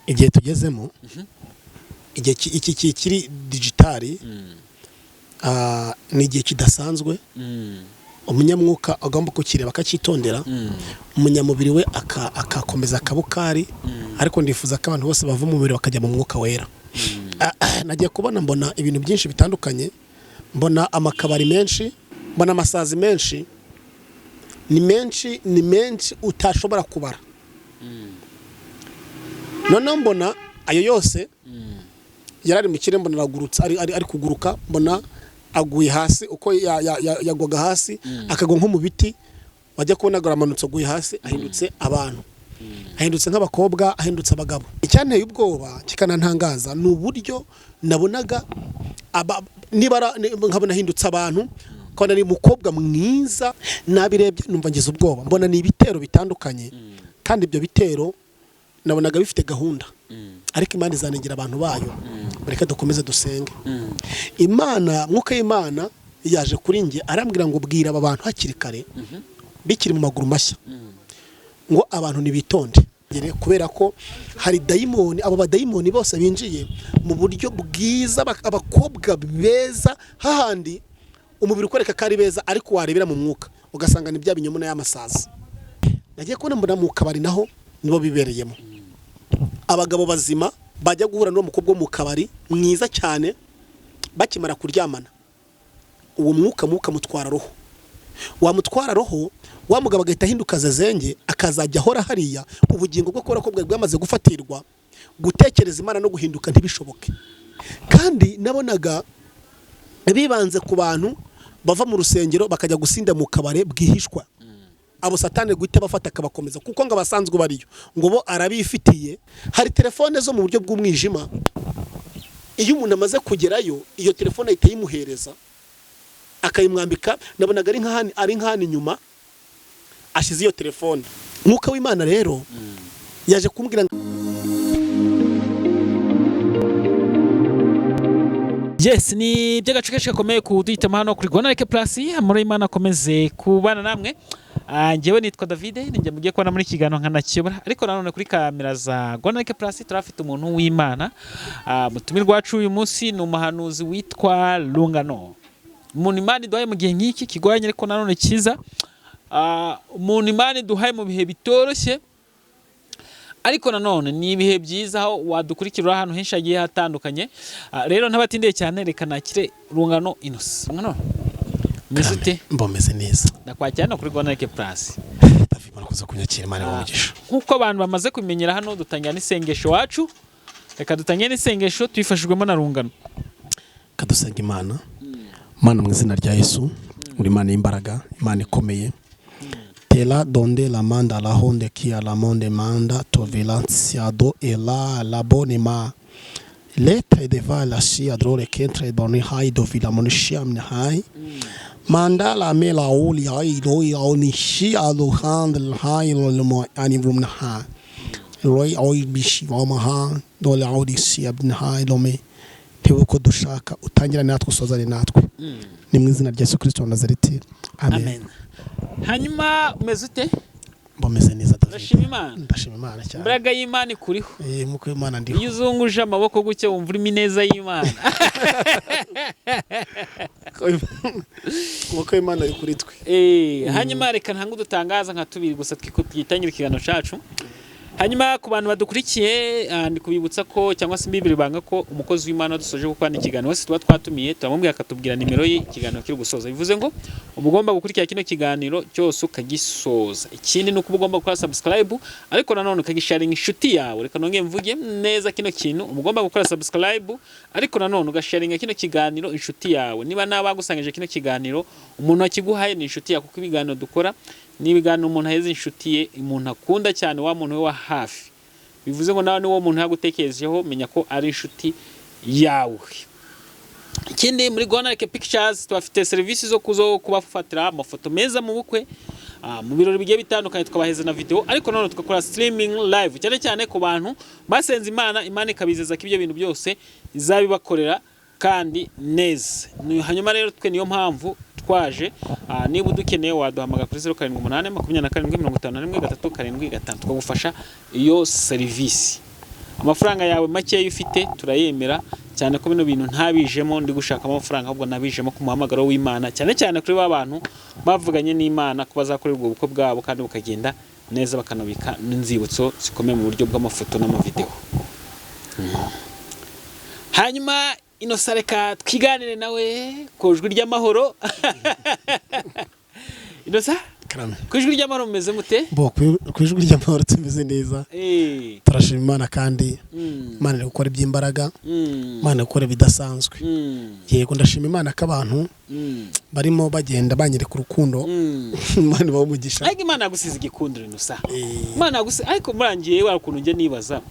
Igihe tugezemo, igihe iki kiri digital, ni igihe kidasanzwe. Umunyamwuka agomba kukireba akacyitondera, umunyamubiri we akakomeza akabukari. Ariko ndifuza ko abantu bose bava mu mubiri bakajya mu mwuka wera. Nagiye kubona mbona ibintu byinshi bitandukanye, mbona amakabari menshi, mbona amasazi menshi, ni menshi, ni menshi utashobora kubara. Noneho mbona ayo yose yari ari mu kirere, mbona aragurutse, ari kuguruka, mbona aguye hasi. Uko yagwaga hasi, akagwa nko mu biti, wajya kubona aramanutse, aguye hasi, ahindutse abantu, ahindutse nk'abakobwa, ahindutse abagabo. Icyanteye ubwoba kikanantangaza ni uburyo nabonaga nkabona ahindutse abantu, nkabona ni umukobwa mwiza. Nabirebye numva ngize ubwoba, mbona ni ibitero bitandukanye, kandi ibyo bitero nabonaga bifite gahunda. Ariko Imana izanengera abantu bayo. Reka dukomeze dusenge Imana. Mwuka w'Imana yaje kuri njye, arambwira ngo: "Bwira aba bantu hakiri kare, bikiri mu maguru mashya, ngo abantu nibitonde, kubera ko hari dayimoni." Abo badayimoni bose binjiye mu buryo bwiza, abakobwa beza, hahandi umubiri ukwereka ko ari beza, ariko warebera mu mwuka ugasanga ni bya binyoma n'ay'amasazi. Nagiye kubona mbona mu kabari naho nibo bibereyemo. Abagabo bazima bajya guhura n'uwo mukobwa wo mu kabari mwiza cyane, bakimara kuryamana, uwo mwuka mubi ukamutwara roho. Wamutwara roho, wa mugabo agahita ahinduka zezenge, akazajya ahora hariya. Ubugingo bwo kubera ko bwari bwamaze gufatirwa, gutekereza Imana no guhinduka ntibishoboke. Kandi nabonaga bibanze ku bantu bava mu rusengero bakajya gusinda mu kabare bwihishwa. Abo Satani guhita bafata akabakomeza, kuko ngo abasanzwe bariyo ngo bo arabifitiye. Hari telefone zo mu buryo bw'umwijima. Iyo umuntu amaze kugerayo, iyo telefone ahita ayimuhereza, akayimwambika. Nabonaga ari nk'ahani inyuma ashyize iyo telefone. Mwuka w'Imana rero yaje kumbwira ngo Yes, ni iby'agace kenshi gakomeye kuduhitamo hano kuri Rwanda Like Plus. Amahoro y'Imana akomeze kubana namwe. Njyewe nitwa David, ninjye mugiye kubona muri kiganiro nkanakiyobora, ariko nanone kuri kamera za Rwanda Like Plus turafite umuntu w'Imana. Mutumirwa wacu uyu munsi ni umuhanuzi witwa Rungano, umuntu Imana iduhaye mu gihe nk'iki kigoranye ariko nanone cyiza. Umuntu Imana iduhaye mu bihe bitoroshye, ariko nanone ni ibihe byiza aho wadukurikira uri ahantu henshi hagiye hatandukanye. Rero ntabatindiye cyane, reka nakire Rungano Innocent. Rungano, umeze ute? Mbomeze neza. Ndakwakira hano kuri Rwanda Like Plus. David, murakoze kunyakira. Imana ibahe umugisha. Nk'uko abantu bamaze kubimenyera hano, dutangira n'isengesho wacu. Reka dutangire n'isengesho tubifashijwemo na Rungano. Kadusenga Imana. Mana, mu izina rya Yesu, uri Imana y'imbaraga, Imana ikomeye. Tela donde la manda la honde kia la monde manda tovelansiado ela la bonne ma letre deva la sia drole kentre boni hai do vila monishiam hai manda la me la oli hai do ya oni shi alo handle hai lo mo ani vrum ha roy oi bishi wa ha do la odi si abn hai lo me tewe ko dushaka utangira natwe, usozane natwe. Ni mu izina rya Yesu Kristo wa Nazareti, amen. Amen. Hanyuma umeze ute? Mbomeze neza, David. Ndashima Imana. Ndashima Imana cyane. Imbaraga y'Imana ikuriho. Eh, muko Imana ndiho. Iyo uzunguje amaboko gutya, wumva urimo ineza y'Imana. Muko Imana ari kuri twe. Hanyuma reka ntange udutangaza nka tubiri gusa twitangira ikiganiro cacu. Hanyuma ku bantu badukurikiye, ndi kubibutsa ko, cyangwa se mbibiri banga ko umukozi w'Imana dusoje gukora ikiganiro wese tuba twatumiye, turamubwira akatubwira nimero ye ikiganiro kiri gusoza. Bivuze ngo uba ugomba gukurikira kino kiganiro cyose ukagisoza. Ikindi ni uko uba ugomba gukora subscribe, ariko nanone ukagisharinga inshuti yawe. Reka nongere mvuge neza kino kintu: uba ugomba gukora subscribe, ariko nanone ugasharinga kino kiganiro inshuti yawe. Niba nawe bagusangije kino kiganiro, umuntu wakiguhaye ni inshuti yawe, kuko ibiganiro dukora ni ibiganiro umuntu aheza inshuti ye, umuntu akunda cyane, wa muntu we wa hafi. Bivuze ngo nawe niwo muntu yagutekerejeho, menya ko ari inshuti yawe. Ikindi, muri Rwanda Like Pictures tubafite serivisi zo kuzo kubafatira amafoto meza mu bukwe, mu birori bigiye bitandukanye, tukabaheza na video, ariko nanone tugakora streaming live, cyane cyane ku bantu basenze Imana, Imana ikabizeza ko ibyo bintu byose izabibakorera kandi neza. Hanyuma rero twe niyo mpamvu twaje. Niba udukeneye waduhamagara kuri 078 27 51 375, tukagufasha iyo serivisi. Amafaranga yawe makeya ufite turayemera, cyane ko bino bintu ntabijemo ndi gushakamo amafaranga, ahubwo nabijemo ku muhamagaro w'Imana, cyane cyane kuri ba bantu bavuganye n'Imana ko bazakorerwa ubukwe bwabo kandi bukagenda neza, bakanabika n'inzibutso zikomeye mu buryo bw'amafoto n'amavideo. Hanyuma Innocent, reka twiganire nawe ku Ijwi ry'Amahoro. Innocent, Karame. ku Ijwi ry'Amahoro mumeze mute? Bo ku Ijwi ry'Amahoro tumeze neza. Turashima Imana kandi Imana iri gukora iby'imbaraga, Imana iri gukora ibidasanzwe. Yego, ndashima Imana ko abantu barimo bagenda banyereka urukundo. Imana ibahe umugisha. Ariko Imana yagusize igikundiro, Innocent. Imana yagusize, ariko murangiye wa ukuntu njye nibaza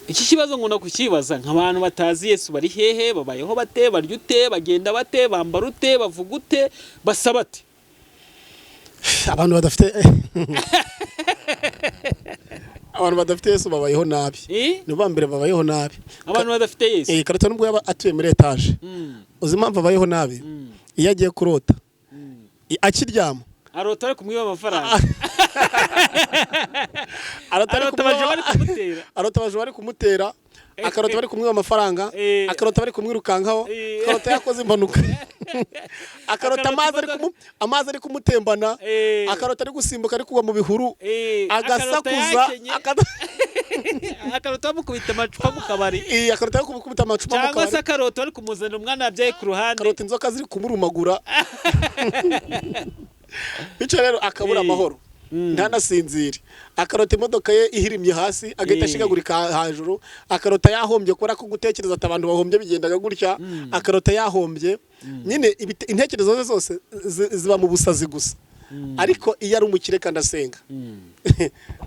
iki kibazo, nkunda kukibaza nk'abantu batazi Yesu: bari hehe? Babayeho bate? Barya ute? Bagenda bate? Bambara ute? Bavuga ute? Basaba ate? Abantu badafite Yesu babayeho nabi. Eh? Ni ba mbere babayeho nabi. Abantu badafite Yesu. Karita nubwo yaba atuye muri etaje, uzi impamvu abayeho nabi? Iyo agiye kurota, akiryama, Arota ari kumwiba amafaranga. Arota ari Arota abajura bari kumutera. Arota abajura bari kumutera, akarota bari kumwiba amafaranga, akarota bari kumwirukankaho, akarota yakoze impanuka, akarota Akarota amazi ari amazi ari kumutembana, akarota ari gusimbuka, ari kugwa mu bihuru, Akarota agasakuza. yakenye. Akarota bamukubita amacupa mu kabari. Akarota ari kumukubita amacupa mu Cyangwa se kabari. akarota bari kumuzanira umwana yabyaye ku ruhande. Akarota inzoka ziri kumurumagura, bityo rero akabura amahoro, ntanasinzire. Akarota imodoka ye ihirimye hasi, agahita ashigagurika hejuru. Akarota yahombye, kubera ko gutekereza ati abantu bahombye bigendaga gutya. Akarota yahombye nyine, intekerezo ze zose ziba mu busazi gusa. Ariko iyo ari umukire kandi asenga,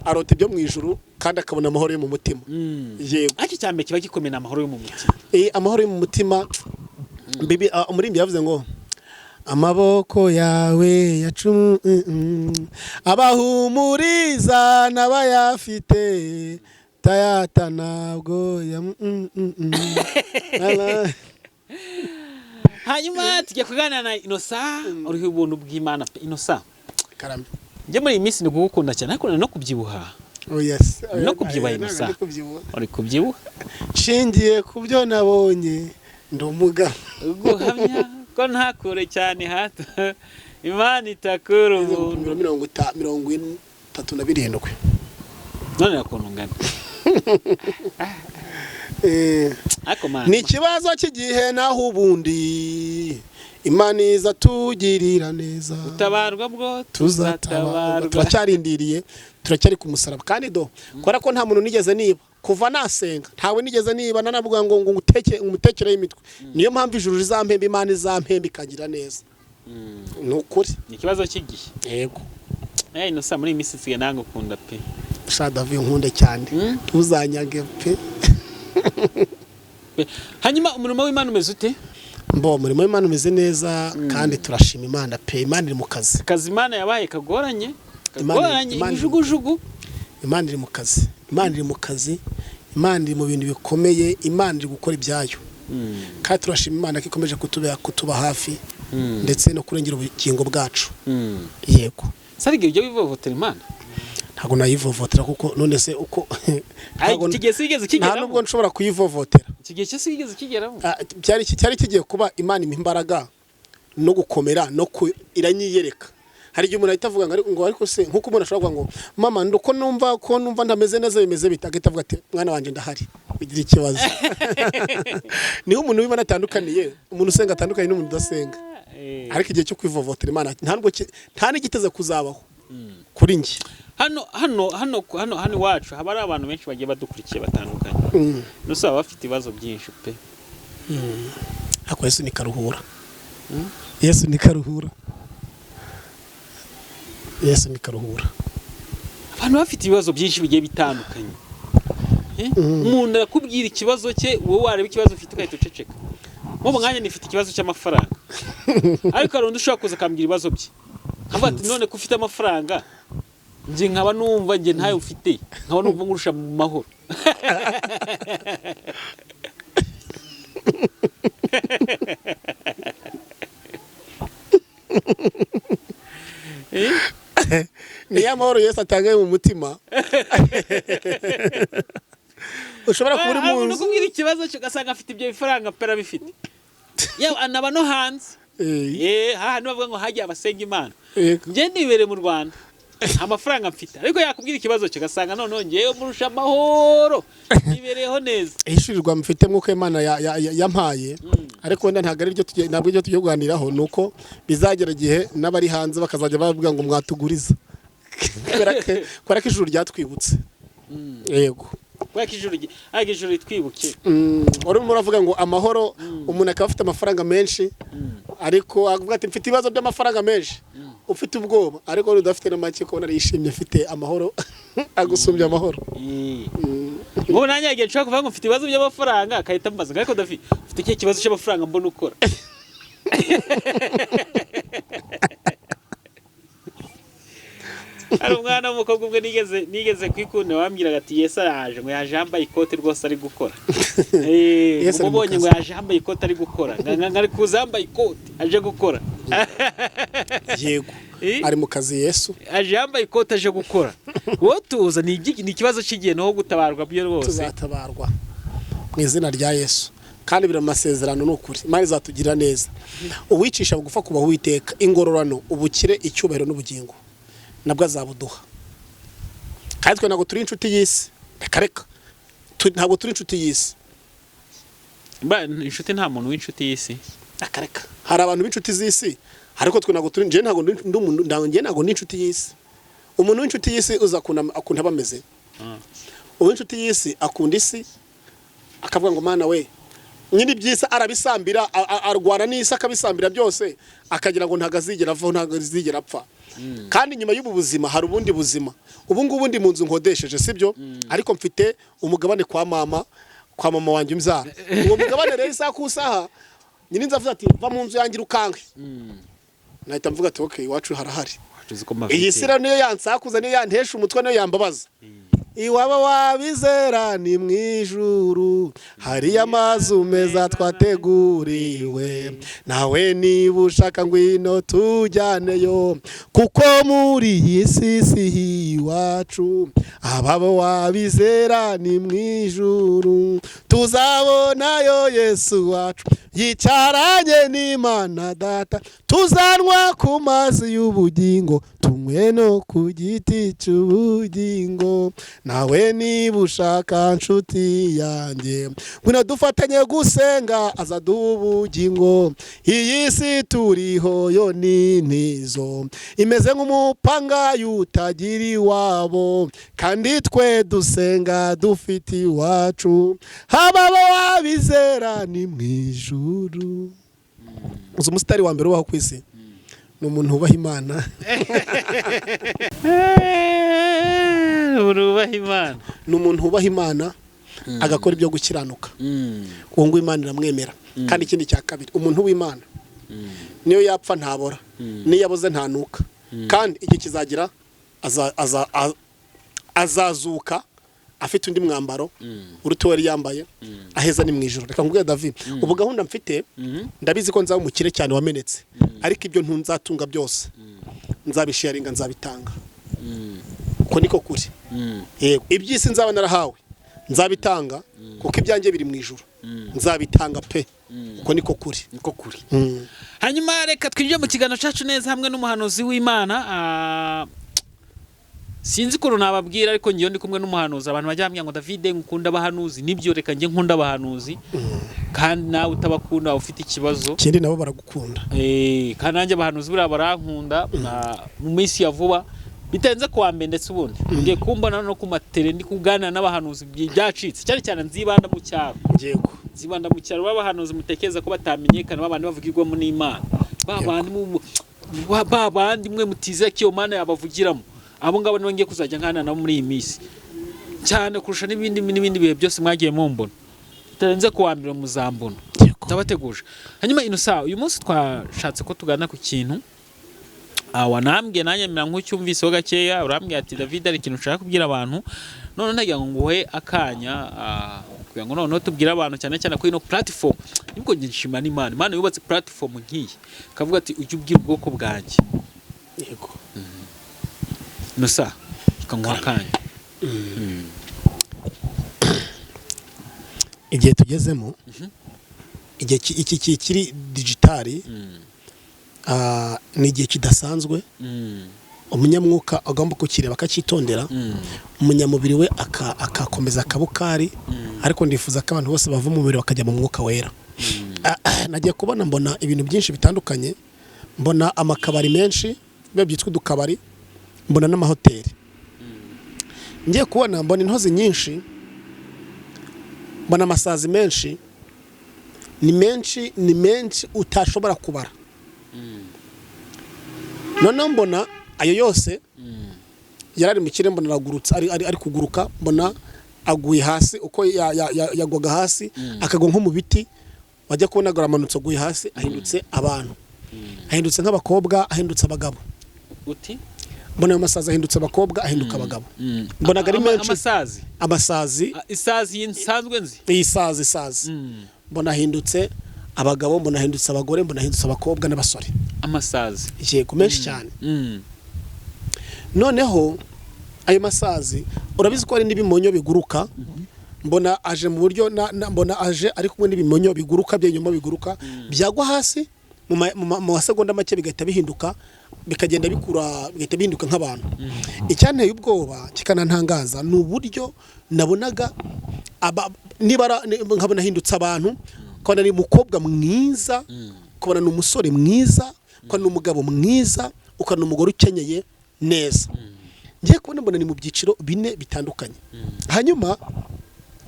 arota ibyo mu ijuru kandi akabona amahoro yo mu mutima. Yego. Ariko icya mbere kiba gikomeye ni amahoro yo mu mutima. Amahoro yo mu mutima. Bibi umuririmbyi yavuze ngo amaboko yawe yacu abahumuriza n'abayafite tayata ntabwo ya Ala. Hanyuma tujya kuganira na Innocent uriho ubuntu bw'Imana pe. Innocent, Karame. njye muri iyi minsi ni kugukunda cyane, ariko no kubyibuha. Oh yes. No kubyibuha, Ntabwo Innocent. ndi kubyibuha. Uri kubyibuha. Nshingiye ku byo nabonye, ndi umugabo. Guhamya ko nta kure cyane hato Imana itakura umuntu. 37. None ukuntu ungana. Ariko man, Ni ikibazo cy'igihe, naho ubundi Imana iza tugirira neza. Gutabarwa bwo Tuzatabarwa. tuzatabarwa. Turacyarindiriye, turacyari ku musaraba. Kandi do kubera ko nta muntu nigeze niba kuva nasenga, ntawe nigeze niba nanavuga ngo nguteke umutekereho imitwe. Niyo mpamvu ijuru rizampemba, Imana izampemba ikagira neza, ni ukuri. Ni ikibazo cy'igihe. Yego. Innocent, muri iyi minsi nsigaye nagukunda pe. Sha David, nkunde cyane. Ntuzanyage pe. Pe. Hanyuma umurimo w'Imana umeze ute? Mbo umurimo w'Imana umeze neza kandi turashima Imana pe. Imana iri mu kazi. Akazi Imana yabaye kagoranye, kagoranye. Imijugujugu. Imana iri mu kazi, Imana iri mu kazi, Imana iri mu bintu bikomeye, Imana iri gukora ibyayo. Kandi turashima Imana ko ikomeje kutuba hafi ndetse no kurengera ubugingo bwacu. Yego. Sarige ibyo bivovotera Imana? Ntabwo nayivovotera, kuko none se uko Iki gihe sigeze nta kigeramo? nubwo nshobora kuyivovotera. Iki gihe cyo sigeze kigeramo? Cyari kigiye kuba, Imana impa imbaraga no gukomera no iranyiyereka. Hari igihe umuntu ahita avuga ngo ariko se, nkuko umuntu ashobora kuvuga ngo mama, nduko numva ko numva ntameze neza, bimeze bite? Agahita avuga ati mwana wanjye, ndahari, ugira ikibazo. Niho umuntu w'Imana atandukaniye, umuntu usenga atandukanye n'umuntu udasenga. Ariko igihe cyo kwivovotera Imana nta n'igiteze kuzabaho kuri njye. Hano iwacu haba hari abantu benshi bagiye badukurikiye batandukanye. Nusa baba bafite ibibazo byinshi pe. Ariko Yesu ni karuhura. Yesu ni karuhura, Yesu ni karuhura. Abantu bafite ibibazo byinshi bigiye bitandukanye. Umuntu arakubwira ikibazo cye, wowe wareba ikibazo ufite ugahita uceceka. Nk'ubu mwanya nifite ikibazo cy'amafaranga, ariko hari undi ushobora kuza akambwira ibibazo bye, nkavuga ati none ko ufite amafaranga, njye nkaba numva njye ntayo ufite, nkaba numva nkurusha mu mahoro. Niyo amahoro Yesu atanga mu mutima. Ushobora kuba uri Hari mu umuntu nzu. ukubwira ikibazo cye, ugasanga afite ibyo bifaranga pe, arabifite, yewe anaba no hanze. Hahandi bavuga ngo hagiye abasenga Imana. Njye nibereye mu Rwanda, nta mafaranga mfite, ariko yakubwira ikibazo cye ugasanga noneho ngewe murusha amahoro, nibereyeho neza. Ihishurirwa mfite mwuka Imana yampaye, ariko wenda ntabwo ari ryo tugiye, ntabwo iryo tugiye kuganiraho, ni uko bizagera igihe n'abari hanze bakazajya bavuga ngo mwatuguriza, kubera ko ijuru ryatwibutse, yego. Kubera ko ijuru ariko ijuru ritwibuke. Urimo uravuga ngo amahoro, umuntu akaba afite amafaranga menshi, ariko akavuga ati mfite ibibazo by'amafaranga menshi, ufite ubwoba, ariko wari udafite na make, kubona yishimye, afite amahoro, agusumbya amahoro. Ngo nanjye yagiye nshobora kuvuga ngo mfite ibibazo by'amafaranga, akahita ambaza ngo ariko David, ufite ikihe kibazo cy'amafaranga mbona ukora? Hari umwana w'umukobwa umwe nigeze kwikunda, wambwiraga ati Yesu araje, ngo yaje yambaye ikote rwose ari gukora. Yesu ari mu Umubonye ngo kazi. yaje yambaye ikote ari gukora, ngo ari kuza yambaye ikote aje gukora. Yego, ari mu kazi Yesu. Aje yambaye ikote aje gukora. Wowe tuza, ni ikibazo cy'igihe, naho gutabarwa byo rwose. Tuzatabarwa mu izina rya Yesu, kandi biri mu masezerano, ni ukuri Imana izatugirira neza. Uwicisha bugufa kubaha Uwiteka, ingororano, ubukire, icyubahiro n'ubugingo nabwo azabuduha. Kandi twe ntabwo turi inshuti y'isi, reka reka. Ntabwo turi inshuti y'isi. Ba, inshuti, nta muntu w'inshuti y'isi. Reka reka, hari abantu b'inshuti z'isi, ariko twe ntabwo turi. Njye ntabwo ndi umuntu, njye ntabwo ndi inshuti y'isi. Umuntu w'inshuti y'isi uza akunda aba ameze. Uw'inshuti y'isi akunda isi, akavuga ngo Mana we, nyiri iby'isi arabisambira, arwana n'isi akabisambira byose, akagira ngo ntabwo azigera avaho, ntabwo azigera apfa. Kandi nyuma y'ubu buzima hari ubundi buzima. Ubu ngubu ndi mu nzu nkodesheje, sibyo? Ariko mfite umugabane kwa mama wanjye umbyara. Uwo mugabane rero, isaha ku isaha nyiri avuze ati va mu nzu yanjye urukanke, nahita mvuga ati okay, iwacu harahari. Uzi ko mafite. Iyi si rero niyo yansakuza, niyo yantesha umutwe, niyo yambabaza. Iwaba wabizera ni mu ijuru, hariyo amazu meza twateguriwe. Nawe niba ushaka ngwino tujyaneyo, kuko muri iyi si si iwacu. Ababo wabizera ni mu ijuru, tuzabonayo Yesu wacu yicaranye n'Imana Data. Tuzanwa ku mazi y'ubugingo, tunywe no ku giti cy'ubugingo. Nawe niba ushaka, nshuti yanjye, ngwino dufatanye gusenga, azaduha ubugingo. Iyi si turiho yo ni ntizo, imeze nk'umupanga utagira iwabo, kandi twe dusenga dufite iwacu. Hababa wabizera ni mu ijuru. Uzi umusitari wa mbere ubaho ku isi ni umuntu wubaha Imana. Urubaha Imana. Ni umuntu wubaha Imana, agakora ibyo gukiranuka. Uwo nguwo Imana iramwemera. Kandi ikindi cya kabiri, umuntu w'Imana niyo yapfa ntabora, niyo yaboze ntanuka, kandi igihe kizagira azazuka afite undi mwambaro uruta uwo yari yambaye. Aheza ni mu ijoro. Reka nkubwire David, ubu gahunda mfite, ndabizi ko nzaba umukire cyane wamenetse, ariko ibyo ntunzatunga byose nzabisharinga, nzabitanga. Uko niko kuri. Yego, iby'isi nzaba narahawe nzabitanga, kuko ibyanjye biri mu ijuru, nzabitanga pe. Uko niko kuri. Niko kuri. Hanyuma reka twinjire mu kiganiro cyacu neza hamwe n'umuhanuzi w'Imana. Sinzi ukuntu nababwira, ariko ngewe ndi kumwe n'umuhanuzi, abantu bajya bambwira ngo David ngukunda abahanuzi. Nibyo, reka njye nkunda abahanuzi, kandi nawe utabakunda waba ufite ikibazo. Ikindi nabo baragukunda. Kandi nanjye abahanuzi buriya barankunda. Mu minsi ya vuba, bitarenze kuwa mbere, ndetse ubundi ngiye kumbona no ku matere ndi kuganira n'abahanuzi byacitse, cyane cyane nzibanda mu cyaro. Nzibanda mu cyaro, b'abahanuzi mutekereza ko batamenyekana, babandi bavugirwamo n'Imana, ba bandi ba bandi mwe mutizera ko iyo Mana yabavugiramo, abo ngabo nibo ngiye kuzajya nganira nabo muri iyi minsi cyane kurusha n'ibindi bihe byose mwagiye mumbona. Bitarenze kuwa mbere muzambona. Ndabateguje. Hanyuma Innocent, uyu munsi twashatse ko tugana ku kintu wanambwiye, nanjye mera nk'ucyumviseho gakeya. Urambwiye ati David, hari ikintu ushaka kubwira abantu. None ndagira ngo nguhe akanya, kugira ngo noneho tubwire abantu, cyane cyane kuri ino platform. Nibwo njye nshima n'Imana, Imana yubatse platform nk'iyi, kavuga ati ujye ubwira ubwoko bwanjye. Innocent, reka nguhe akanya. Igihe tugezemo, igihe iki kiri digital, ni igihe kidasanzwe. Umunyamwuka agomba kukireba akacyitondera, umunyamubiri we akakomeza akabukari. Ariko ndifuza ko abantu bose bava mu mubiri bakajya mu mwuka wera. Nagiye kubona mbona ibintu byinshi bitandukanye, mbona amakabari menshi, biba byitwa udukabari, mbona n'amahoteli. Ngiye kubona mbona intozi nyinshi, mbona amasazi menshi, ni menshi, ni menshi utashobora kubara. Noneho mbona ayo yose yari ari mu kirere, mbona aragurutse, ari kuguruka, mbona aguye hasi. Uko yagwaga hasi, akagwa nko mu biti, wajya kubona aramanutse aguye hasi, ahindutse abantu, ahindutse nk'abakobwa, ahindutse abagabo. Uti? Mbona ayo masazi ahindutse abakobwa, ahinduka abagabo. Mbonaga ari menshi. Amasazi? Amasazi. Ah, isazi nsanzwe nzi. Iyi sazi, isazi. Mbona ahindutse abagabo, mbona ahindutse abagore, mbona ahindutse abakobwa n'abasore. Amasazi? Yego, menshi cyane. Noneho ayo masazi, urabizi ko hari n'ibimonyo biguruka. Mbona aje mu buryo mbona aje ari kumwe n'ibimonyo biguruka, by'inyuma biguruka, byagwa hasi mu masegonda make bigahita bihinduka, bikagenda bikura, bigahita bihinduka nk'abantu. Icyanteye ubwoba kikanantangaza ni uburyo nabonaga nkabona ahindutse abantu, nkabona ni umukobwa mwiza, ukabona ni umusore mwiza, ukabona ni umugabo mwiza, ukabona ni umugore ukenyeye neza. Ngiye kubona mbona ni mu byiciro bine bitandukanye. Hanyuma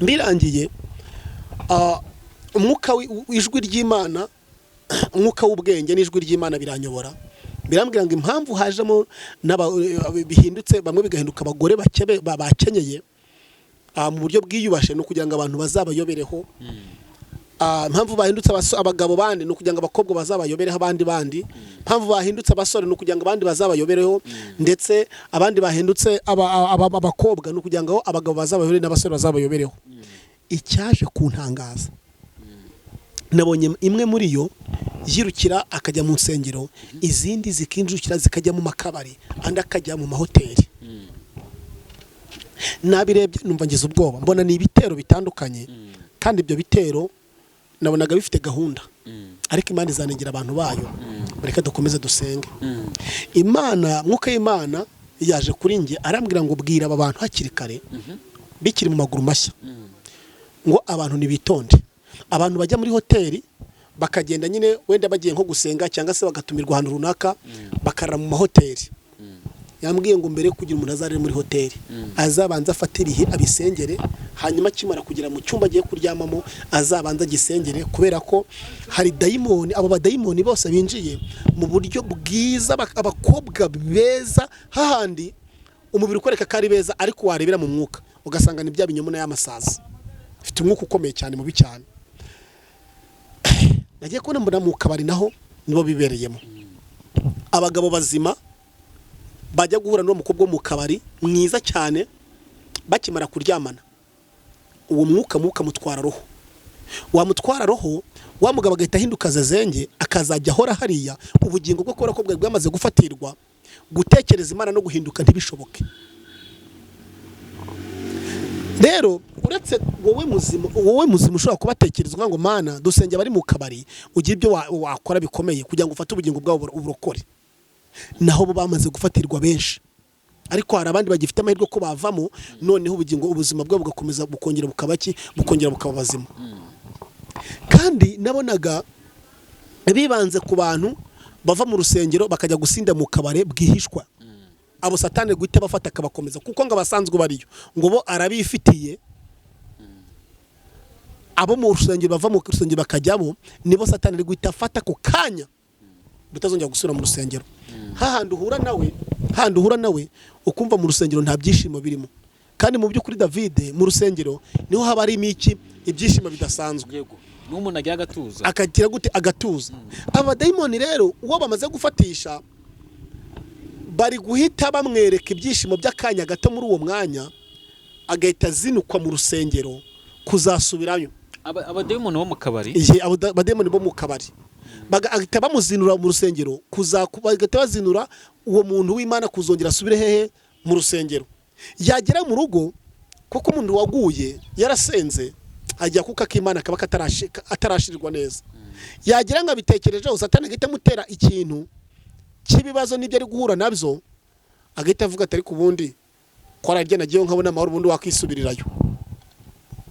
birangiye, umwuka ijwi ry'Imana, umwuka w'ubwenge n'ijwi ry'Imana biranyobora, birambwira ngo impamvu hajemo bihindutse, bamwe bigahinduka abagore bakenyeye mu buryo bwiyubashe, ni ukugira ngo abantu bazabayobereho. Impamvu bahindutse abagabo bandi ni ukugira ngo abakobwa bazabayobereho abandi bandi. Impamvu bahindutse abasore ni ukugira ngo abandi bazabayobereho. Ndetse abandi bahindutse abakobwa ni ukugira ngo abagabo bazabayobere n'abasore bazabayobereho. Icyaje kuntangaza, nabonye imwe muri yo yirukira akajya mu nsengero, izindi zikinjukira zikajya mu makabari, andi akajya mu mahoteli. Nabirebye numva ngize ubwoba, mbona ni ibitero bitandukanye, kandi ibyo bitero nabonaga bifite gahunda. Ariko Imana izanengera abantu bayo. Reka dukomeze dusenge Imana. Mwuka y'Imana yaje kuri njye, arambwira ngo bwira aba bantu hakiri kare, bikiri mu maguru mashya, ngo abantu nibitonde. Abantu bajya muri hoteli, bakagenda nyine wenda bagiye nko gusenga cyangwa se bagatumirwa ahantu runaka, bakarara mu mahoteli. Yambwiye ngo mbere yo kugira umuntu azarare muri hoteli, azabanza afate ibihe abisengere, hanyuma akimara kugera mu cyumba agiye kuryamamo azabanza agisengere, kubera ko hari dayimoni. Abo badayimoni bose binjiye mu buryo bwiza, abakobwa beza, hahandi umubiri ukwereka ko ari beza, ariko warebera mu mwuka ugasanga ni bya binyoma n'ay'amasazi. Ufite umwuka ukomeye cyane, mubi cyane. Nagiye kubona mbona mu kabari naho nibo bibereyemo. Abagabo bazima bajya guhura n'uwo mukobwa wo mu kabari mwiza cyane, bakimara kuryamana uwo mwuka mubi ukamutwara roho. Wamutwara roho, wa mugabo agahita ahinduka zezenge, akazajya ahora hariya. Ubugingo bwo kubera ko bwari bwamaze gufatirwa, gutekereza Imana no guhinduka ntibishoboke. Rero uretse wowe muzima, wowe muzima ushobora kubatekereza uvuga ngo Mana, dusenge abari mu kabari, ugira ibyo wakora bikomeye kugira ngo ufate ubugingo bwabo uburokore. Naho bo bamaze gufatirwa benshi, ariko hari abandi bagifite amahirwe ko bavamo, noneho ubugingo, ubuzima bwabo bugakomeza, bukongera bukaba ki, bukongera bukaba bazima. Kandi nabonaga bibanze ku bantu bava mu rusengero bakajya gusinda mu kabare bwihishwa. Abo Satani guhita bafata akabakomeza, kuko ngo abasanzwe bariyo ngo bo arabifitiye. Abo mu rusengero bava mu rusengero bakajyamo, nibo Satani ari guhita afata ako kanya, butazongera gusubira mu rusengero. Hahandi uhura nawe, hahandi uhura nawe ukumva mu rusengero nta byishimo birimo, kandi mu by'ukuri, David, mu rusengero niho haba harimo iki? Ibyishimo bidasanzwe. Yego, n'umuntu agira agatuza. Akagira gute? Agatuza. Abadayimoni rero, uwo bamaze gufatisha, bari guhita bamwereka ibyishimo by'akanya gato muri uwo mwanya, agahita azinukwa mu rusengero kuzasubirayo. Abadayimoni bo mu kabari? Igihe abo badayimoni bo mu kabari bagahita bamuzinura mu rusengero, bagahita bazinura uwo muntu w'Imana kuzongera asubire hehe? Mu rusengero. Yagera mu rugo, kuko umuntu waguye yarasenze. Ajya kuka k'Imana kaba atarashirirwa neza, yagira ngo abitekerejeho, Satani agahita amutera ikintu cy'ibibazo n'ibyo ari guhura nabyo, agahita avuga ati: "Ariko ubundi ko ararya nagiyeyo nkabona amahoro, ubundi wakisubirirayo."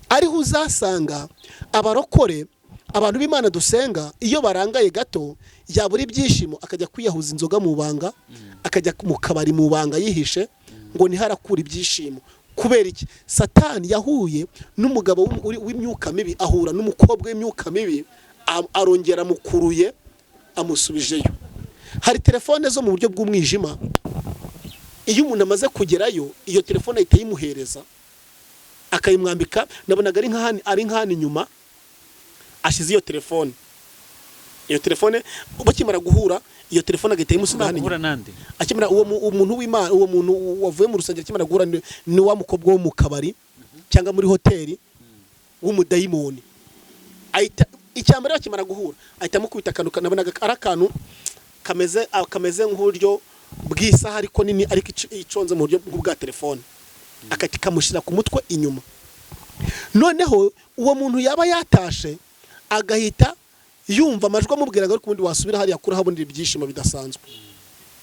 Ariho uzasanga abarokore, abantu b'Imana dusenga, iyo barangaye gato yabura ibyishimo, akajya kwiyahuza inzoga mu banga, akajya mu kabari mu banga yihishe, ngo niho arakura ibyishimo. Kubera iki? Satani yahuye n'umugabo w'imyuka mibi, ahura n'umukobwa w'imyuka mibi, arongera amukuruye, amusubijeyo. Hari telefone zo mu buryo bw'umwijima. Iyo umuntu amaze kugerayo, iyo telefone ahita ayimuhereza, akayimwambika. Nabonaga ari nk'ahandi inyuma ashyize iyo telefone. Iyo telefone bakimara guhura, iyo telefone agahita ayimusubiza hano Guhura inyuma. nande? Akimara uwo umuntu w'Imana, uwo muntu wavuye mu rusengero, akimara guhura ni wa mukobwa wo mu kabari cyangwa muri hoteli w'umudayimoni, ahita, icya mbere, bakimara guhura ahita amukubita akantu. Nabonaga ari akantu kameze nk'uburyo bw'isaha ariko nini, ariko iconze mu buryo bwa telefone, akati kamushyira ku mutwe inyuma. Noneho uwo muntu yaba yatashe, agahita yumva amajwi amubwira ngo: "Ariko ubundi wasubira hariya kuri habonera ibyishimo bidasanzwe."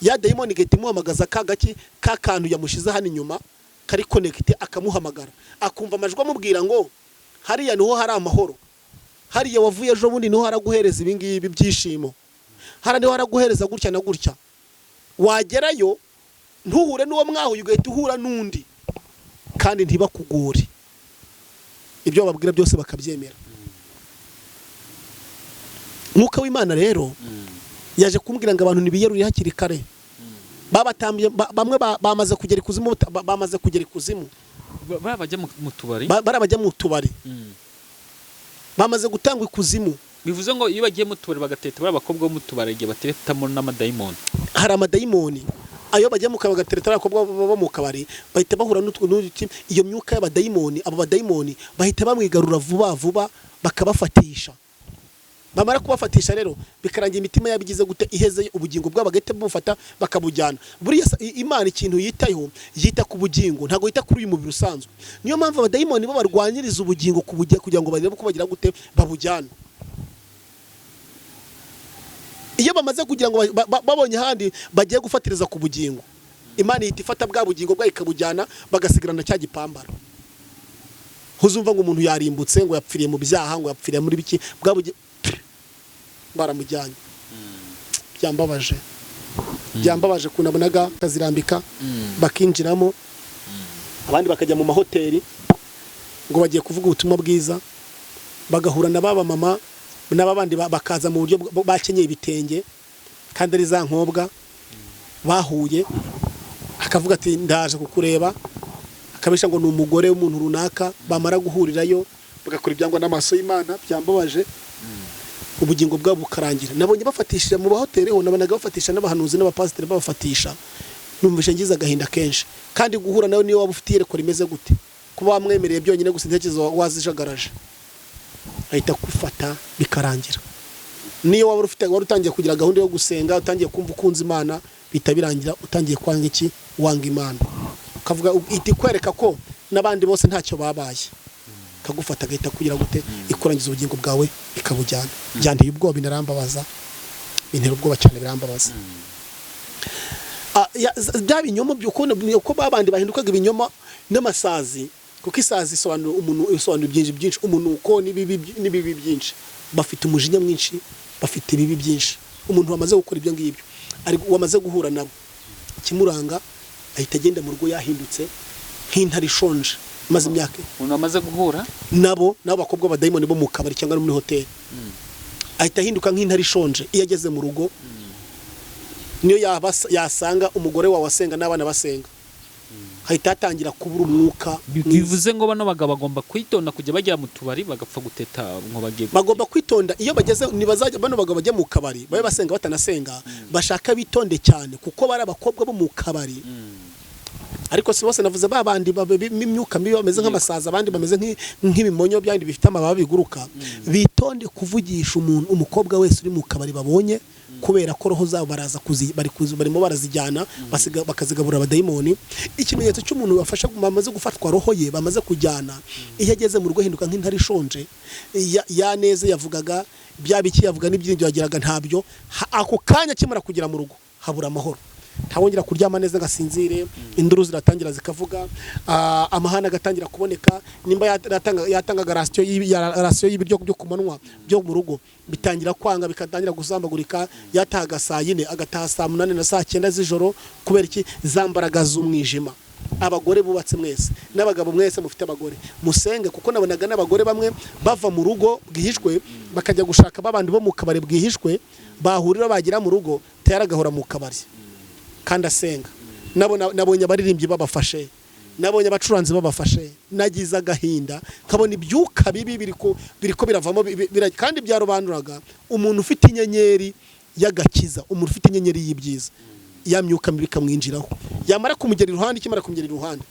Ya dayimoni igahita imuhamagaza ka gaki ka kantu yamushyize hano inyuma kari connecté, akamuhamagara, akumva amajwi amubwira ngo: "Hariya niho hari amahoro, hariya wavuye ejo bundi niho haraguhereza ibi ngibi byishimo, hariya niho haraguhereza gutya na gutya." Wagerayo ntuhure n'uwo mwahuye, ugahita uhura n'undi, kandi ntibakugore, ibyo bababwira byose bakabyemera. Mwuka w'Imana rero yaje kumbwira ngo abantu ntibiyerurire hakiri kare. Babatambiye bamwe bamaze kugera ikuzimu, bamaze kugera ikuzimu. Bajya mu tubari. Bari abajya mu tubari bamaze gutangwa ikuzimu. Bivuze ngo iyo bagiye mu tubari bagateta, bariya bakobwa bo mu tubari, igihe bateretamo n'amadayimoni. Hari amadayimoni. Ayo bagiye mu kabari bagatereta abakobwa bo mu kabari, bahita bahura n'utuki, iyo myuka y'abadayimoni. Abo badayimoni bahita bamwigarura vuba vuba, bakabafatisha. Bamara kubafatisha rero, bikarangira imitima yabo igize gute? Iheze. Ubugingo bwabo bagahita bubufata, bakabujyana. Buriya Imana ikintu yitayeho, yita ku bugingo, ntabwo yita kuri uyu mubiri usanzwe. Niyo mpamvu abadayimoni bo barwanyiriza ubugingo kugira ngo barebe uko bagira gute babujyana. Iyo bamaze kugira ngo babonye ahandi bagiye gufatiriza ku bugingo, Imana ihita ifata bwa bugingo bwayo ikabujyana, bagasigarana cya gipambaro. Ntuzumva ngo umuntu yarimbutse, ngo yapfiriye mu byaha, ngo yapfiriye muri biki, bwa baramujyanye. Byambabaje, byambabaje ukuntu nabonaga bakazirambika, bakinjiramo, abandi bakajya mu mahoteli ngo bagiye kuvuga ubutumwa bwiza, bagahura na baba mama n'aba bandi bakaza mu buryo bakenyeye ibitenge, kandi ari za nkobwa bahuye. Akavuga ati: "Ndaje kukureba," akabesha ngo ni umugore w'umuntu runaka. Bamara guhurirayo bagakora ibyangwa n'amaso y'Imana. Byambabaje. Ubugingo bwabo bukarangira. Nabonye bafatishije mu mahoteli ho, nabonaga bafatisha n'abahanuzi n'abapasiteri babafatisha. Numvise ngize agahinda kenshi. Kandi guhura nawe, niyo waba ufite iyerekwa rimeze gute, kuba wamwemereye byonyine gusa, intekerezo wazijagaraje, ahita akufata bikarangira. Niyo waba ufite, wari utangiye kugira gahunda yo gusenga, utangiye kumva ukunze Imana, bihita birangira utangiye kwanga iki? Wanga Imana. Ukavuga, ihita ikwereka ko n'abandi bose ntacyo babaye, ikagufata, agahita kugira gute? Ikurangiza ubugingo bwawe, ikabujyana. Byanteye ubwoba, binarambabaza, bintera ubwoba cyane, birambabaza. Bya binyoma by'ukuntu uko babandi bahindukaga ibinyoma n'amasazi, kuko isazi isobanura umuntu, isobanura byinshi byinshi, umunuko n'ibibi byinshi. Bafite umujinya mwinshi, bafite ibibi byinshi. Umuntu wamaze gukora ibyo ngibyo, ari wamaze guhura nabo, ikimuranga ahita agenda mu rugo yahindutse nk'intare ishonje maze imyaka. Umuntu wamaze guhura nabo bakobwa b'abadayimoni bo mu kabari cyangwa no muri hoteli, ahita ahinduka nk'intare ishonje iyo ageze mu rugo. Niyo yasanga umugore wawe asenga n'abana basenga, hahita hatangira kubura umwuka mwiza. Bivuze ngo bano bagabo bagomba kwitonda kujya bajya mu tubari bagapfa guteta ngo bagiye Bagomba kwitonda. Iyo bageze, ntibazajya, bano bagabo bajya mu kabari, babe basenga batanasenga, bashaka bitonde cyane, kuko bari abakobwa bo mu kabari. Ariko si bose, navuze ba bandi b'imyuka mibi bameze nk'amasazi, abandi bameze nk'ibimonyo byandi bifite amababa biguruka. Bitonde kuvugisha umuntu, umukobwa wese uri mu kabari babonye, kubera ko roho zabo baraza barimo barazijyana, bakazigaburira abadayimoni. Ikimenyetso cy'umuntu bafasha bamaze gufatwa roho ye, bamaze kujyana, iyo ageze mu rugo ahinduka nk'intare ishonje. Ya neza yavugaga, bya biki yavuga n'ibyiringiro yagiraga ntabyo. Ako kanya akimara kugera mu rugo habura amahoro, ntawongera kuryama neza ngo asinzire. Induru ziratangira zikavuga, amahane agatangira kuboneka. Nimba yatangaga ration y'ibiryo byo ku manywa byo mu rugo, bitangira kwanga, bikatangira gusambagurika. Yatahaga saa 4, agataha saa 8 na saa 9 z'ijoro. Kubera iki? Za mbaraga z'umwijima. Abagore bubatse mwese n'abagabo mwese mufite abagore, musenge, kuko nabonaga n'abagore bamwe bava mu rugo bwihishwe bakajya gushaka babandi bo mu kabari bwihishwe, bahurira bagera mu rugo tayari agahora mu kabari kandi asenga. Nabonye abaririmbyi babafashe, nabonye abacuranzi babafashe. Nagize agahinda nkabona ibyuka bibi biriko biravamo, kandi byarobanuraga umuntu ufite inyenyeri y'agakiza, umuntu ufite inyenyeri y'ibyiza. Ya myuka mibi ikamwinjiraho, yamara kumugera iruhande, ikimara kumugera iruhande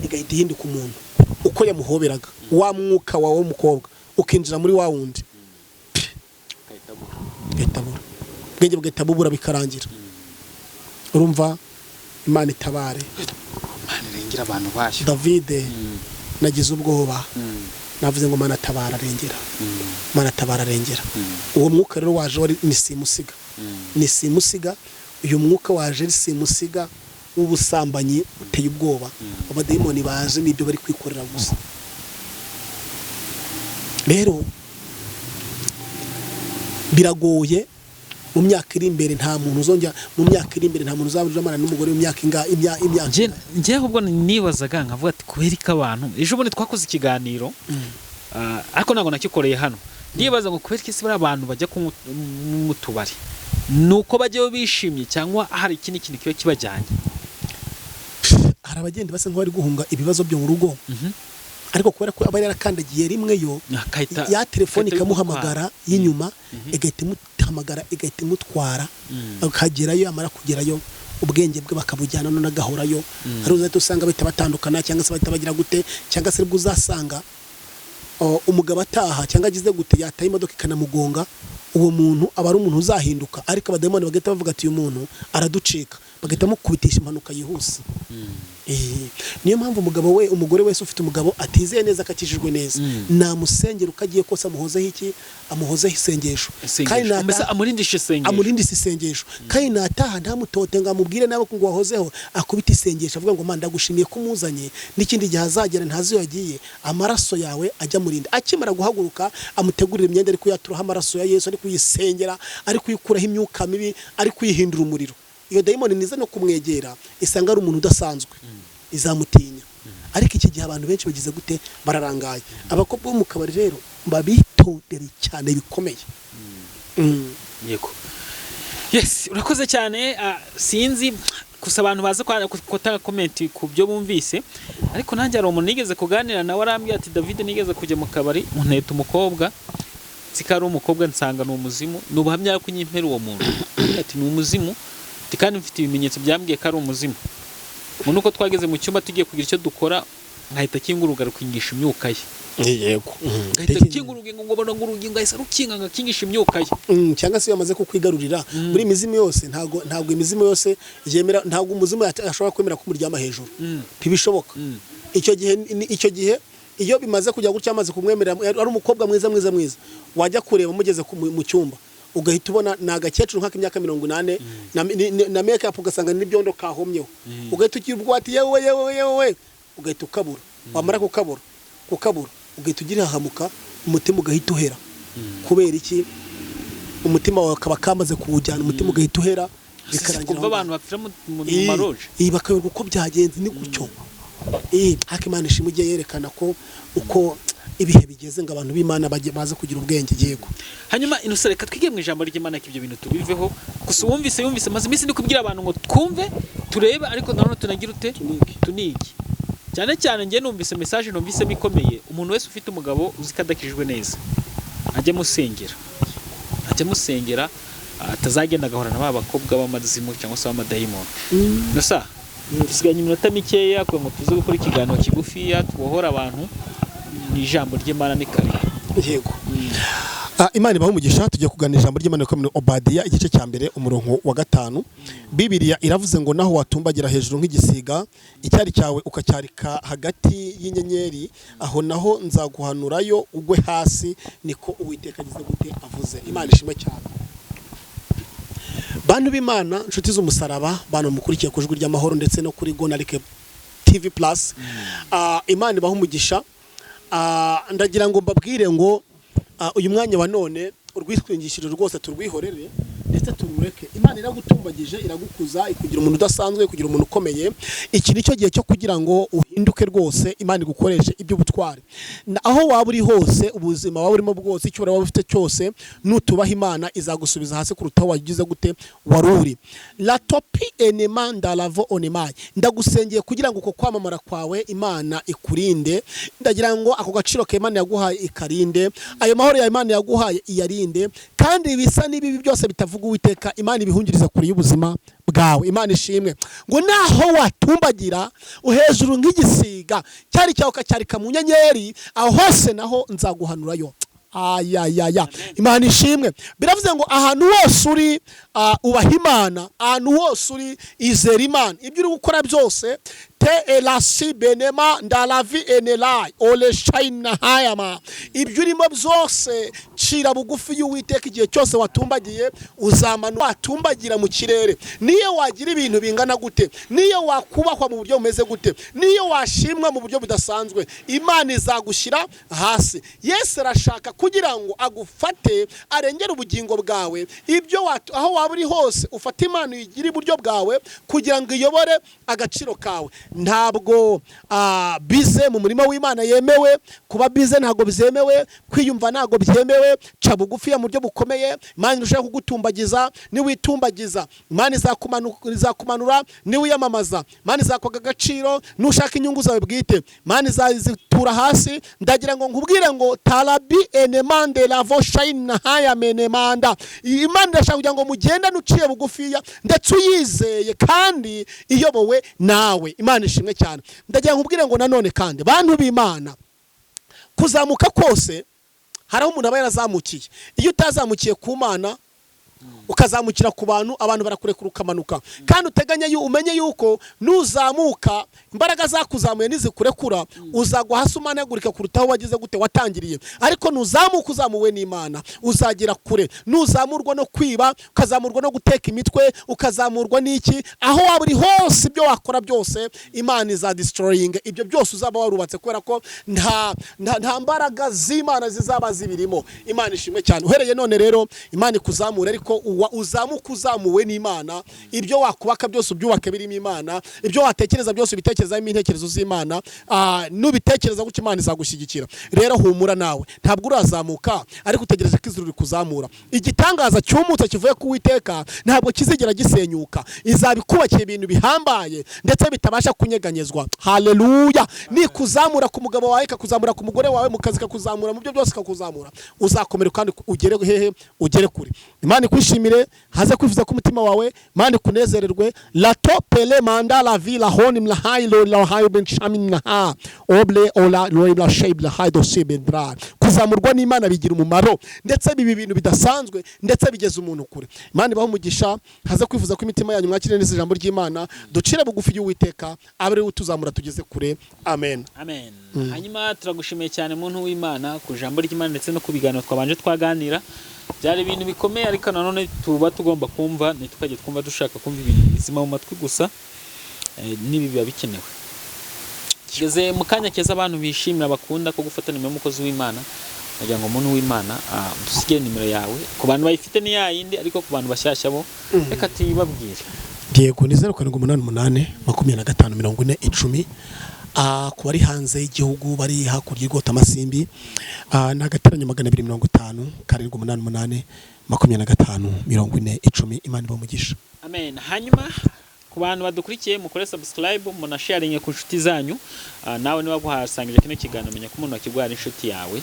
igahita ihinduka umuntu uko yamuhoberaga. Wa mwuka wawe w'umukobwa ukinjira muri wa wundi, ugahita abura ubwenge, bugahita bubura, bikarangira. Urumva, Imana itabare. Imana irengera abantu bayo. Davide, nagize ubwoba, navuze ngo: "Mana tabara, arengera, Mana tabara, arengera." Uwo mwuka rero waje wari ni simusiga, ni simusiga. Uyu mwuka waje ari simusiga w'ubusambanyi uteye ubwoba. Abadayimoni baje n'ibyo bari kwikorera gusa. Rero biragoye mu myaka iri imbere, nta muntu uzongera, mu myaka iri imbere nta muntu uzaba uryamana n'umugore w'imyaka imyaka. Njye ahubwo nibazaga nkavuga ati: "Kubera ko abantu", ejo bundi twakoze ikiganiro, ariko ntabwo nakikoreye hano, ndibaza ngo kubera ko ese bariya abantu bajya kunywa mu tubari, ni uko bajyayo bishimye cyangwa hari ikindi kintu kiba kibajyanye? Hari abagenda basa nk'abari guhunga ibibazo byo mu rugo, ariko kubera ko aba yarakandagiye rimwe yo, ya telefone agahita ikamuhamagara y'inyuma, igahita imuhamagara, igahita imutwara, akagerayo. Yamara kugerayo ubwenge bwe bakabujyana, none agahorayo. Ari uzahita usanga bahita batandukana, cyangwa se bahita bagira gute, cyangwa se aribwo uzasanga umugabo ataha cyangwa agize gute, yataye imodoka ikanamugonga. Uwo muntu aba ari umuntu uzahinduka, ariko abadayimoni bagahita bavuga ati: "Uyu muntu araducika", bagahita bamukubitisha impanuka yihuse. Niyo mpamvu umugabo we, umugore wese ufite umugabo atizeye neza, akakijijwe neza, namusengera uko agiye kose, amuhozeho iki? Amuhozeho isengesho. Kandi isengesho mbese amurindisha isengesho. Amurindisha isengesho. Kandi nataha ntamutote ngo amubwire nawe ngo wahozeho, akubite isengesho avuga ngo: "Mana, ndagushimiye ko umuzanye, n'ikindi gihe azagera ntazi iyo yagiye, amaraso yawe ajya amurinda." Akimara guhaguruka amutegurira imyenda, ari kuyaturaho amaraso ya Yesu, ari kuyisengera, ari kuyikuraho imyuka mibi, ari kuyihindura umuriro. Iyo dayimoni niza no kumwegera isanga ari umuntu udasanzwe, izamutinya. Ariko iki gihe abantu benshi bagize gute? Bararangaye. Abakobwa bo mu kabari rero babitondere cyane bikomeye. Yego, yes, urakoze cyane. Sinzi gusa abantu baza gutanga comment ku byo bumvise, ariko nanjye hari umuntu nigeze kuganira nawe, arambwira ati: "David, nigeze kujya mu kabari nteta umukobwa, nzi ko ari umukobwa, nsanga ni umuzimu." Ni ubuhamya ko nyimpera uwo muntu ati: "Ni umuzimu." Ati: "Kandi mfite ibimenyetso byambwiye ko ari umuzimu." Ngo nuko twageze mu cyumba tugiye kugira icyo dukora, nkahita kinga urugi, rukingisha imyuka ye. Ngahita kinga urugi, ngo mbona ngo urugi ngahise rukinga, ngakingisha imyuka ye. Cyangwa se iyo bamaze kukwigarurira muri imizimu yose, ntabwo imizimu yose yemera, ntabwo umuzimu ashobora kwemera ko umuryama hejuru. Ntibishoboka. Icyo gihe iyo bimaze kujya gutya, amaze kumwemerera, ari umukobwa mwiza mwiza mwiza, wajya kureba mugeze mu cyumba ugahita ubona ni agakecuru nk'ak'imyaka 80 na make up, ugasanga n'ibyondo kahomyeho, ugahita ugira ubwoba ati: "Yewe, yewe, yewe!" Ugahita ukabura. Wamara kukabura ugahita ugira ihahamuka, umutima ugahita uhera. Kubera iki? Umutima wawe akaba kamaze kuwujyana, umutima ugahita uhera, bikarangira kumva aho ngaho. Abantu bapfira mu maroje. Bakayoberwa uko byagenze, ni gutyo. Ariko Imana ishimwe ijye yerekana ko uko ibihe bigeze ngo abantu b'Imana baze kugira ubwenge. Yego. Hanyuma inusore, reka twige mu ijambo ry'Imana ko ibyo bintu tubiveho gusa. Uwumvise yumvise. Maze iminsi ndi kubwira abantu ngo twumve, turebe, ariko nanone tunagira ute? Tunige. Tunige cyane cyane. Njye numvise message, numvisemo ikomeye: umuntu wese ufite umugabo uzi ko adakijijwe neza, ajye amusengera, ajye amusengera, atazagenda agahura na ba bakobwa b'amazimu cyangwa se b'amadayimoni. Nusa Dusigaranye iminota mikeya kugira ngo tuze gukora ikiganiro kigufiya tubohora abantu. Ni ijambo ry'Imana, ni kare. Yego. Imana ibahe umugisha. Tugiye kuganira ijambo ry'Imana rikomeye, Obadiya igice cya 1 umurongo wa 5. Bibiliya iravuze ngo: "Naho watumbagira hejuru nk'igisiga, icyari cyawe ukacyarika hagati y'inyenyeri, aho naho nzaguhanurayo ugwe hasi, niko Uwiteka agize gute? Avuze." Imana ishimwe cyane. Bantu b'Imana, inshuti z'umusaraba, bantu mukurikiye ku Ijwi ry'Amahoro ndetse no kuri Gonarike TV Plus, Imana ibahe umugisha. Ndagira ngo mbabwire ngo uyu mwanya wa none urwitwingishije rwose turwihorere ndetse turureke. Imana iragutumbagije, iragukuza, ikugira umuntu udasanzwe, ikugira umuntu ukomeye. Iki ni cyo gihe cyo kugira ngo uhinduke rwose, Imana igukoreshe iby'ubutwari. Aho waba uri hose, ubuzima waba urimo bwose, icyo waba ufite cyose, nutubaha Imana izagusubiza hasi kuruta aho wagize gute? Wari uri. La topi enema ndalavo onemayi. Ndagusengeye kugira ngo uko kwamamara kwawe Imana ikurinde. Ndagira ngo ako gaciro ka Imana yaguhaye ikarinde, ayo mahoro ya Imana yaguhaye iyarinde, kandi ibisa n'ibibi byose bitavuga Uwiteka Imana ibihungiriza kure y'ubuzima bwawe. Imana ishimwe. Ngo naho watumbagira hejuru nk'igisiga, cyari cyawe ukacyarika mu nyenyeri, aho hose naho nzaguhanurayo. Ayayaya, Imana ishimwe. Biravuze ngo ahantu hose uri, ubaha Imana. Ahantu hose uri, izera Imana. Ibyo uri gukora byose, te elasi benema ndalavi enelai ole shaina hayama, ibyo urimo byose, cira bugufi y'Uwiteka. Igihe cyose watumbagiye uzamanura. Watumbagira mu kirere, niyo wagira ibintu bingana gute, niyo wakubahwa mu buryo bumeze gute, niyo washimwa mu buryo budasanzwe, Imana izagushyira hasi. Yesu arashaka kugira ngo agufate, arengere ubugingo bwawe. Ibyo aho waba uri hose, ufate Imana uyigire iburyo bwawe kugira ngo iyobore agaciro kawe. Ntabwo bize mu murima w'Imana yemewe kuba bize, ntabwo byemewe kwiyumva, ntabwo byemewe. Ca bugufiya mu buryo bukomeye. Imana irushaho kugutumbagiza. Niwitumbagiza, Imana izakumanura. Niwiyamamaza, Imana izakwaga agaciro. Nushaka inyungu zawe bwite, Imana izazitura hasi. Ndagira ngo nkubwire ngo tarabi enemande lavo shayina haya menemanda. Imana irashaka kugira ngo mugendane uciye bugufiya ndetse uyizeye kandi iyobowe nawe. Imana ishimwe cyane. Ndagira ngo nkubwire ngo nanone kandi, bantu b'Imana, kuzamuka kose hari aho umuntu aba yarazamukiye. Iyo utazamukiye ku Mana, ukazamukira ku bantu, abantu barakurekura ukamanuka. Kandi uteganye umenye yuko nuzamuka, imbaraga zakuzamuye nizikurekura, uzagwa hasi umanagurika kuruta aho wagize gute? Watangiriye. Ariko nuzamuka uzamuwe n'Imana, uzagera kure. Nuzamurwa no kwiba, ukazamurwa no guteka imitwe, ukazamurwa n'iki, aho waba uri hose, ibyo wakora byose, Imana izadestroyinga ibyo byose uzaba warubatse, kubera ko nta mbaraga z'Imana zizaba zibirimo. Imana ishimwe cyane. Uhereye none rero, Imana ikuzamura, ariko uzamuka uzamuwe n'Imana. Ibyo wakubaka byose ubyubake birimo Imana. Ibyo watekereza byose ubitekerezamo intekerezo z'Imana. Nubitekereza gutyo, Imana izagushyigikira. Rero humura nawe, ntabwo urazamuka, ariko utegereje ko ijuru rikuzamura. Igitangaza cyumutse kivuye ku Uwiteka ntabwo kizigera gisenyuka. Izaba ikubakiye ibintu bihambaye ndetse bitabasha kunyeganyezwa. Haleluya! Nikuzamura ku mugabo wawe, ikakuzamura ku mugore wawe, mu kazi ikakuzamura, mu byo byose ikakuzamura, uzakomera kandi ugere hehe? Ugere kure. Imana ikwishimire, haze kwifuza k'umutima wawe, Imana ikunezererwe. La topele manda la vi la honi mlahai lo la hayo ben shamin laha oble ola lo la shaib la haido sibendra. Kuzamurwa n'Imana bigira umumaro, ndetse biba ibintu bidasanzwe, ndetse bigeza umuntu kure. Imana ibahe umugisha. Haze kwifuza ko imitima yanyu mwakire neza ijambo ry'Imana. Ducire bugufi y'Uwiteka, abe ariwe utuzamura tugeze kure. Amen. Amen. Hanyuma turagushimiye cyane, muntu w'Imana, ku ijambo ry'Imana ndetse no ku biganiro twabanje twaganira. Byari ibintu bikomeye, ariko nanone tuba tugomba kumva, ntitukajye twumva dushaka kumva ibintu bizima mu matwi gusa. N'ibi biba bikenewe. Tugeze mu kanya keza abantu bishimira, bakunda ko gufata nimero y'umukozi w'Imana. Ndagira ngo, umuntu w'Imana, dusigire nimero yawe. Ku bantu bayifite ni yayindi, ariko ku bantu bashyashya bo reka tuyibabwire. Yego, ni 0788254010. Ku bari hanze y'igihugu, bari hakurya y'Irwota Amasimbi, ni agateranyo 250 788 254010. Imana ibahe umugisha. Amen. Hanyuma ku bantu badukurikiye, mukore subscribe, munasharinge ku nshuti zanyu. Nawe niba guhasangije kino kiganiro, menya ko umuntu wakiguha ari inshuti yawe.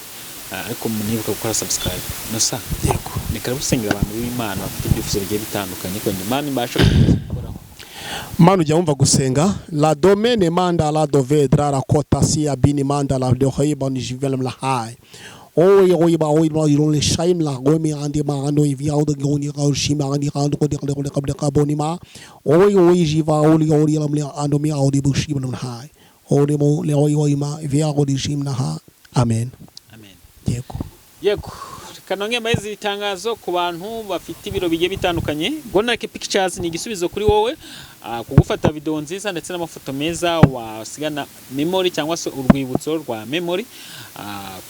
Ariko munibuka gukora subscribe nosa. Yego. Ni karibu usengera abantu b'Imana bafite ibyifuzo bigiye bitandukanye kugira ngo Imana ibashe gukoraho. Mana, ujya wumva gusenga la domene manda la dovedra la kota si abini manda la dohaiba ni jivelem la hai oy oy ba oy ba iron le shaim la gomi andi ma ando i via de goni ra shima andi ando ko de de de kaboni ma oy oy jiva oli oli lam le ando mi audi bu shim la hai oli mo le oy oy ma via go di shim na ha. Amen. Amen. Yego. Yego, reka nongere mbahe itangazo ku bantu bafite ibiro bigiye bitandukanye. Gonarike Pictures ni igisubizo kuri wowe, kugufata video nziza ndetse n'amafoto meza wasigana memory cyangwa se urwibutso rwa memory.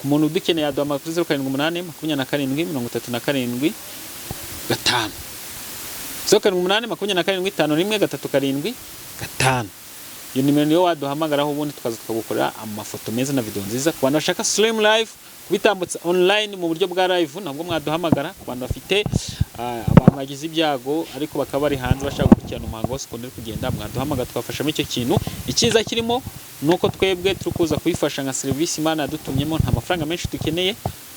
Ku muntu udukeneye yaduhamagara kuri 07827375, 0782751375. Iyo nimero niyo waduhamagaraho, ubundi tukaza tukagukorera amafoto meza na video nziza. Ku bantu bashaka stream live, kubitambutsa online mu buryo bwa live, nabwo mwaduhamagara. Ku bantu bafite abantu bagize ibyago ariko bakaba bari hanze, bashaka gukurikirana umuhango wose ukuntu uri kugenda, mwaduhamagara tukabafashamo icyo kintu. Icyiza kirimo ni uko twebwe turi kuza kubifasha nka serivisi Imana yadutumyemo, nta mafaranga menshi dukeneye.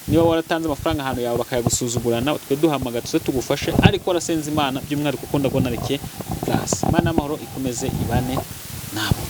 Niba waratanze amafaranga ahantu yawe bakayagusuzugurana, twe duhamagara tuze tugufashe, ariko warasenze Imana by'umwihariko ukunda Gonarike Plus. Imana y'amahoro ikomeze ibane nabo.